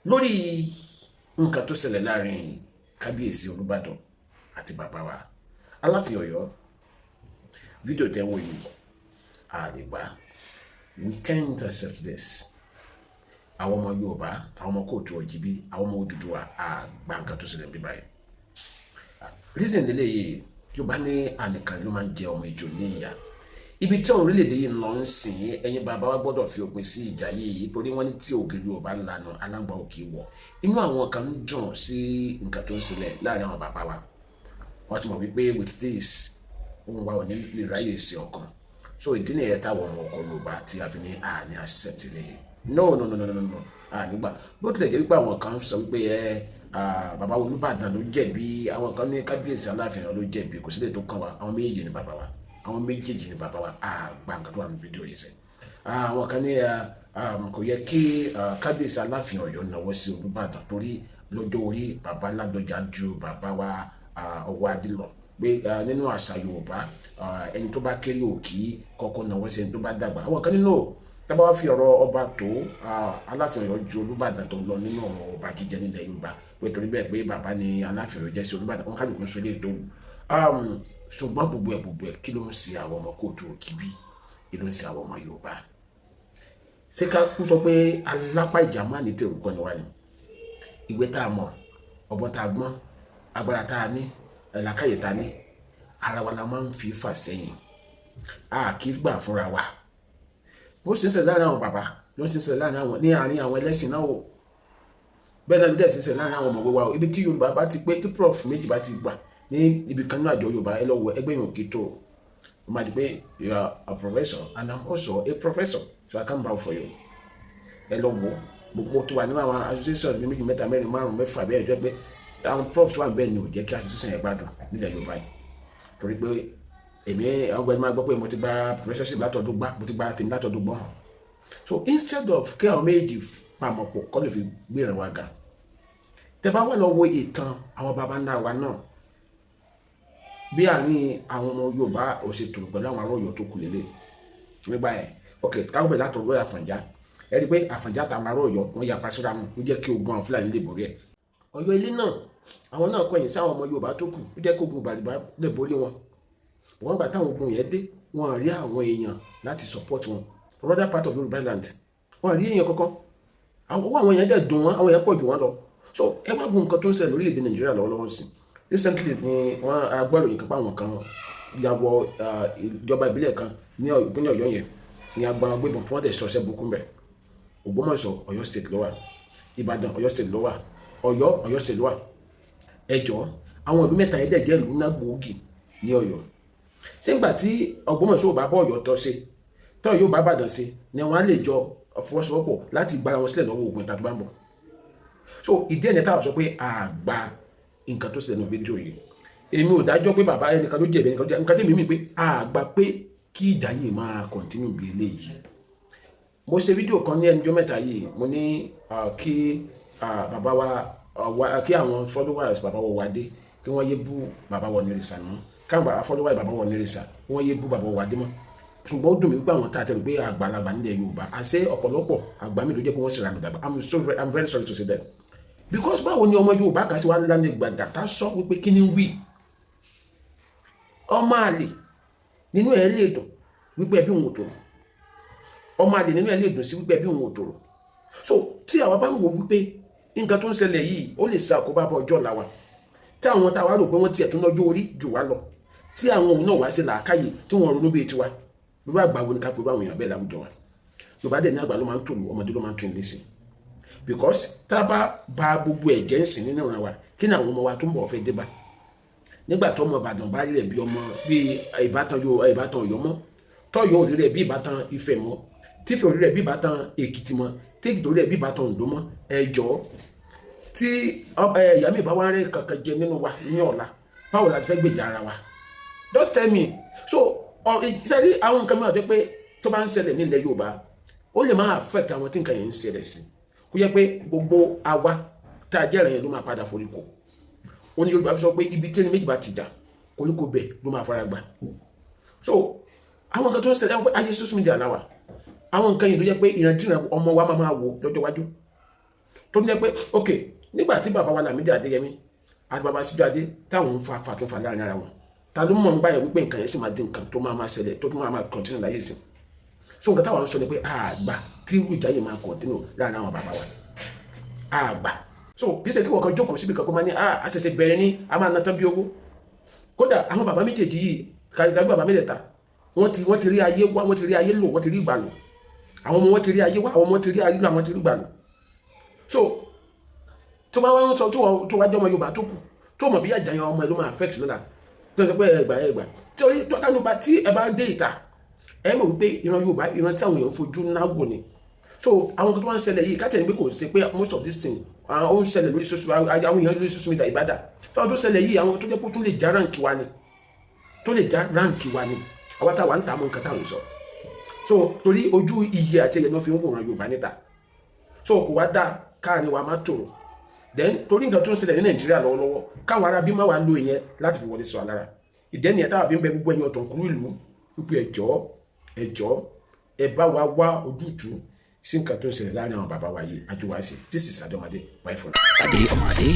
Lórí nǹkan tó ṣẹlẹ̀ láàrin Kábíyèsí Olúbàdàn àti bàbá wa Aláàfin Ọ̀yọ́, fídíò tẹ́ ń wò yìí, a lè gbà. We can't accept this. Àwọn ọmọ Yorùbá, àwọn ọmọ káàárọ̀ oòjíire, àwọn ọmọ Odùduwà, a gbà nǹkan tó ṣẹlẹ̀ bí báyìí. Reason lélẹ́yìí, Yorùbá ní ànìkàn ló máa ń jẹ ọmọ ejò ní ìyà. Ibi tí orílẹ̀-èdè yìí ń lọ ń sìn, ẹ̀yin bàbá wa gbọ́dọ̀ fi òpin sí ìjà yìí, torí wọ́n ní tí ògiri ò bá lanu, aláǹgbá ò kì í wọ̀. Inú àwọn kan ń dùn sí nǹkan tó ń ṣẹlẹ̀ láàrin àwọn bàbá wa. Wọ́n ti mọ̀ wípé with this, ohun wa ò ní lè ráyè sí ọkàn. So ìdí nìyẹn táwọn ọmọ ọkọ Yorùbá tí a fi ní àní accept lè. No, no, no, no, no, no, ànígbà. Bó tilẹ̀ jẹ́ wípé àwọn kan sọ wípé ẹ bàbá Olúbàdàn ló jẹ̀bi, àwọn kan ní Kábíyèsí Aláàfin ló jẹ̀bi, kò sí lè tó kàn wá. Àwọn méjèèjì ni bàbá wa, àwọn méjèèjì ni bàbá wa. Àgbà nǹkan tó wà ní fídíò yìí sẹ́, àwọn kan ní kò yẹ kí Kábíyèsí Aláàfin Ọ̀yọ́ náwó sí Olúbàdàn, torí lọ́jọ́ orí, bàbá Ládọjà ju bàbá wa Ọwọ́adé lọ, pé nínú àṣà Yorùbá, ẹni tó bá kéré ò kí kọ́kọ́ náwó sí ẹni tó bá dàgbà. Àwọn kan nínú tábà wá fi ọ̀rọ̀ ọba tó Aláàfin Ọ̀yọ́ ju Olúbàdàn tó lọ nínú ọ̀rọ̀ ọba jíjẹ nílẹ̀ Yorùbá, pé torí bẹ́ẹ̀ pé bàbá ni Aláàfin Ọ̀yọ́ jẹ́ sí Olúbàdàn. Wọn kálukú ń sọ eléyìí tó wù, ṣùgbọ́n gbogbo ẹ̀ gbogbo ẹ̀, kí ló ń ṣe àwọn ọmọ káàárọ̀ oòjíire? Kí ló ń ṣe àwọn ọmọ Yorùbá? Ṣé ká kú sọ pé alápá ìjà má ní tèrò kọ́ ni wá ni? Ìwé tá a mọ̀, ọgbọ́n tá a gbọ́n, agbára tá a ní, làákàyè tá a ní, ara wa la máa ń fi fà sẹ́yìn. A kì í gbà fúnra wa. Bó ṣe ń ṣẹlẹ̀ láàrin àwọn bàbá ló ń ṣe ń ṣẹlẹ̀ láàrin àwọn ní àárín àwọn ẹlẹ́sìn náà o. Bẹ́ẹ̀ náà ló dẹ̀ ti ń ṣẹlẹ̀ láàrin àwọn ọmọwé wa o. Ibi tí Yorùbá bá ti pé, tí prof méjì bá ti gbà ní ibi kan nínú àjọ Yorùbá, ẹ lọ wọ ẹgbẹ́ yòókì tó o máa di pé you are a professor and I'm also a professor, so I can bow for you. Ẹ lọ wo gbogbo tó wà nínú àwọn associations ní méjì, mẹ́ta, mẹ́rin, márùn, mẹ́fà bẹ́ẹ̀ jẹ́ pé àwọn profs wà bẹ́ẹ̀ ni ò jẹ́ kí association yẹn gbádùn nílẹ̀ Yorùbá yìí, torí pé èmi ọgbẹ́ni máa gbọ́ pé mo ti gba professorship látọdún gbá, mo ti gba tèmi látọdún gbọ́n. So instead of kí àwọn méjì pamọ́ pọ̀ kọ́ lè fi gbé ìrìn wa ga, tẹ bá wà lọ wo ìtàn àwọn baba ńlá wa náà, bí àárín àwọn ọmọ Yorùbá ò ṣe tòrò pẹ̀lú àwọn ará Ọ̀yọ́ tó kù lélẹ̀ nígbà yẹn. Ok, káwọn bẹ̀rẹ̀ látọ̀dọ̀ Àfọ̀njá. Ẹ rí i pé Àfọ̀njá àtàwọn ará Ọ̀yọ́ wọn yapa síra wọn, ó jẹ́ kí ogun àwọn Fúlàní lè borí ẹ̀. Ọ̀yọ́ ilé náà, àwọn náà kọ̀yìn sí àwọn ọmọ Yorùbá tó kù, ó jẹ́ kí ogun Bàrìbá lè borí wọn. Wọ́n gbà táwọn ogun yẹn dé, wọ́n rí àwọn èèyàn láti support wọn from other part of Yorùbá land. Wọ́n rí èèyàn kankan. Àwọn owó àwọn èèyàn dẹ̀ dùn wọ́n, àwọn èèyàn pọ̀ jù wọ́n lọ. So ẹ wá gbọ́ nǹkan tó ń ṣẹlẹ̀ lórílẹ̀‐èdè Nàìjíríà lọ́wọ́lọ́wọ́ sí. Recently ni wọ́n agbọ́ròyìn kan pa àwọn kan ya wọ ìjọba ìbílẹ̀ kan ní ìpínlẹ̀ Ọ̀yọ́ yẹn ní agbára agbébọn tí wọ́n dẹ̀ sọ̀sẹ̀ burúkú mbẹ̀. Ògbómọ̀ṣọ́, Ọ̀yọ́ State ló wà. Ìbàdàn, Ọ̀yọ́ State ló wà. Ọ̀yọ́, Ọ̀yọ́ State ló wà. Ẹjọ́, àwọn ìlú mẹ́ta yẹn dẹ̀ jẹ́ ìlú ńlá gbòógì ní Ọ̀yọ́. Ṣé ńgbà tí Ògbómọ̀ṣọ́ ò bá bọ́ Ọ̀yọ́ tọ́ ṣe, tọ́ yóò bá Ìbàdàn ṣe ni, wọ́n á lè jọ fọwọ́sowọ́pọ̀ láti gbára wọn sílẹ̀ lọ́wọ́ ogun ìta tó bá ń bọ̀? So ìdí ẹ̀yẹ táwọn sọ pé àgbà nǹkan tó ṣẹlẹ̀ nínú fídíò yìí, èmi ò dájọ́ pé bàbá ẹnìkan ló jẹ̀bi, ẹnìkan ló jẹ̀bi. Nǹkan tí èmi mì pé àgbà pé kí ìjà yìí máa continue bí eléyìí. Mo ṣe fídíò kan ní ẹnujọ́ mẹ́ta yìí, mo ní kí bàbá wa, kí àwọn followers bàbá wa Wádé, kí wọ́n yé bú bàbá wa Onírìṣà mọ́, káwọn bàbá followers bàbá wa Onírìṣà, kí wọ́n yé bú bàbá wa Wádé mọ́. Ṣùgbọ́n ó dùn mí wípé àwọn tá a tẹ̀lé pé àgbàlagbà nílẹ̀ Yorùbá, àṣẹ ọ̀pọ̀lọpọ̀ àgbà mi ló jẹ́ pé wọ́n sì rànù dàgbà. I'm very sorry to say that, because báwo ni ọmọ Yorùbá kan sí wa lánàá gbàgà tá sọ wípé kí ni wí ọmọ àlè nínú ẹ̀ lè dùn wípé ẹbí òun ò tòrò, ọmọ àlè nínú ẹ̀ lè dùn sí wípé ẹbí òun ò tòrò? So tí àwa bá ń wò wípé nǹkan tó ń ṣẹlẹ̀ yìí, ó lè ṣe àkóbá bá ọjọ́ ọ̀la wa, tí àwọn táwa rò pé wọ́n tiẹ̀ tún lọ́jọ́ orí jù wá lọ, tí àwọn òun náà wá sí làákàyè tí wọ́n ronú bíi tiwa, irú àgbà wo ni ká pẹ̀lú àwọn èèyàn bẹ́ẹ̀ láwùjọ wa? Yorùbá dẹ̀ ní àgbà ló máa ń tòlù, ọmọdé ló máa ń tún ilé sí, because tá a bá ba gbogbo ẹ̀jẹ̀ ń sìn nínú ìran wa, kí ni àwọn ọmọ wa tó ń bọ̀ fẹ́ dé bá nígbà tó ọmọ Ìbàdàn bá rí rẹ̀ bí ọmọ bí ìbátan yóò ìbátan Ọ̀yọ́ mọ́, tọ́yọ̀ ò rí rẹ̀ bí ìbátan Ifẹ̀ mọ́, tífẹ̀ ò rí rẹ̀ bí ìbátan Èkìtì mọ́, tí Èkìtì ò rí rẹ̀ bí ìbátan Oǹdó mọ́? Ẹjọ́, tí ìyá mi bá wá rẹ̀ kankan jẹ nínú wa ní ọ̀la, báwo la ti fẹ́ gbèjà ara wa? Just tell me. So sẹ́rí àwọn nǹkan mìíràn tó pé tó bá ń ṣẹlẹ̀ nílẹ̀ Yorùbá, ó lè máa affect àwọn tí nǹkan yẹn ń ṣẹlẹ̀ sí, kó yẹ pé gbogbo àwa tá a jẹ́ ìrìn yẹn ló máa padà forí kò. Ó ní Yorùbá fi sọ pé ibi tí ẹni méjì bá ti jà, koríko bẹ̀ ló máa fara gbà. So àwọn nǹkan tó ń ṣẹlẹ̀, ayé social media náà wà, àwọn nǹkan yìí ló jẹ́ pé ìrántí ọmọ wa máa máa wò lọ́jọ́ iwájú. Tó ní jẹ́ pé, ok, nígbà tí bàbá wa Lámídì Adéyẹmí àti bàbá Síjúadé táwọn ń fa fàkínfà láàrin ara wọn, ta ló mọ̀ nígbà yẹn wípé nǹkan yẹn sì máa di nǹkan tó máa máa ṣẹlẹ̀, tó máa máa continue láyé sí? So nǹkan táwọn ń sọ ni pé àgbà kí irú ìjà yìí máa continue láàrin àwọn bàbá wa, àgbà. So kì í ṣe kí wọ́n kan jókòó síbi kan kó máa ní a ṣẹ̀ṣẹ̀ bẹ̀rẹ̀ ní a máa ná tán bí owó. Kódà àwọn bàbá méjèèjì yìí, kàgbé bàbá mẹ́tẹ̀ẹ̀ta, wọ́n ti rí ayé wá, wọ́n ti rí ayé lò, wọ́n ti rí ìgbà lò. Àwọn ọmọ wọn ti rí ayé wá, àwọn ọmọ ti rí ayé lò, àwọn ti rí ìgbà lò. So tó bá wá ń sọ tó wá jẹ́ ọmọ Yorùbá tó kù, tó mọ̀ bí àjàyàn ọmọ ẹ ló máa affect lọ́la, tó ń sọ pé ẹgbà ẹgbà torí tó kánú bá tí ẹ bá dé ìta, ẹ mọ̀ wípé ìran Yorùbá, ìran tí àwọn èèyàn fojú ńlá wò ni. So àwọn kan tó wá ń ṣẹlẹ̀ yìí, káàtẹ̀ ní pé kò ṣe pé most of this thing ó ń ṣẹlẹ̀ lórí social, àwọn èèyàn lórí social media ìbádà tó àwọn tó ṣẹlẹ̀ yìí, àwọn tó jẹ́ pé ó tún lè já rank wa ni, tó lè já rank wa ni àwọn táwa ń ta mọ́ nǹkan táwọn ń sọ. So torí ojú iye àti ẹ̀yẹ ni wọ́n fi ń wòran Yorùbá níta. So kò wá dá káàrin wa má tòrò. Then torí nǹkan tó ń ṣẹlẹ̀ ní Nàìjíríà lọ́wọ́lọ́wọ́, káwọn ará bí má wàá lo ìyẹn láti fi wọlé sí wa lára. Ìdẹ́ nìyẹn táwa fi ń bẹ gbogbo ẹ̀yin ọ̀tọ̀kùlú ìlú wípé ẹ jọ̀ọ́, ẹ jọ̀ọ́, ẹ bá wa wá ojútùú sí nǹkan tó ń ṣẹlẹ̀ láàrin àwọn bàbá wa yìí. Àjùwàsí. This is Adomade. Bye for now. Adé ọmọdé.